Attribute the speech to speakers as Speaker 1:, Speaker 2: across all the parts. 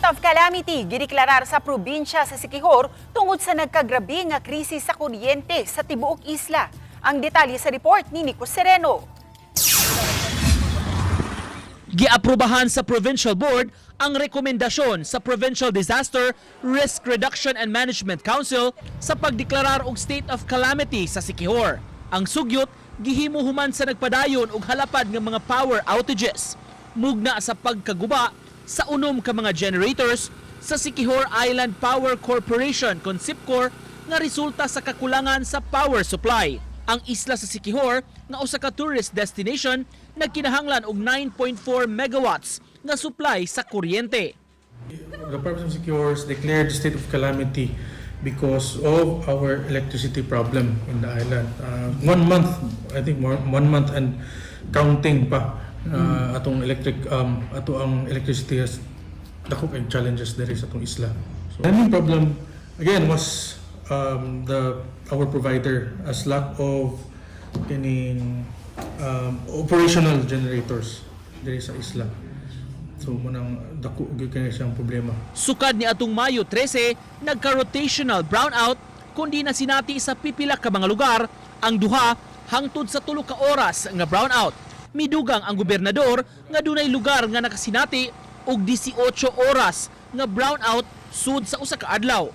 Speaker 1: State of calamity gideklarar sa probinsya sa Siquijor tungod sa nagkagrabe nga krisis sa kuryente sa tibuok isla. Ang detalye sa report ni Nico Sereno.
Speaker 2: Giaprobahan sa Provincial Board ang rekomendasyon sa Provincial Disaster Risk Reduction and Management Council sa pagdeklarar og state of calamity sa Siquijor. Ang sugyot gihimo human sa nagpadayon og halapad nga mga power outages. Mugna sa pagkaguba sa unom ka mga generators sa Siquijor Island Power Corporation kon SIPCOR nga resulta sa kakulangan sa power supply. Ang isla sa Siquijor nga usa ka tourist destination nagkinahanglan og 9.4 megawatts nga supply sa kuryente.
Speaker 3: The province of Siquijor declared the state of calamity because of our electricity problem in the island. One month, I think more, one month and counting pa atong electric ato ang electricity has dako kay challenges diri sa atong isla. So, the main problem again was the our provider as lack of kining operational generators diri sa isla. So mao nang dako gyud kay siyang problema.
Speaker 2: Sukad ni atong Mayo 13, nagka-rotational brownout kundi na sinati sa pipila ka mga lugar ang 2 hangtod sa 3 ka oras nga brownout. Midugang ang gobernador nga dunay lugar nga nakasinati og 18 oras nga brownout sud sa usa ka adlaw.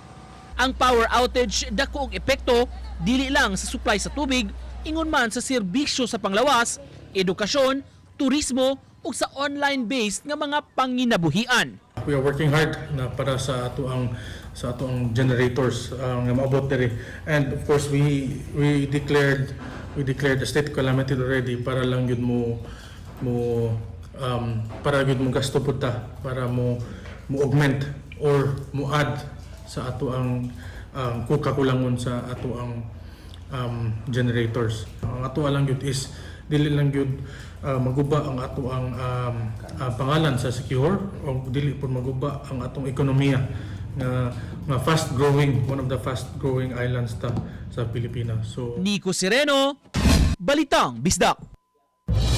Speaker 2: Ang power outage dako og epekto dili lang sa supply sa tubig, ingon man sa serbisyo sa panglawas, edukasyon, turismo ug sa online-based nga mga panginabuhian.
Speaker 3: We are working hard na para sa ato ang generators nga maabot diri. And of course we declared the state of calamity already para lang yun mo mo para gyud mo gasto pud ta para mo augment or mo add sa ato ang kakulangon sa ato ang generators. Ang ato lang gyud is dili lang gyud maguba ang ato ang pangalan sa Siquijor o dili pud maguba ang atong ekonomiya nga fast growing, one of the fast growing islands ta sa Pilipinas. So
Speaker 2: Nico Sereno, Balitang Bisdak.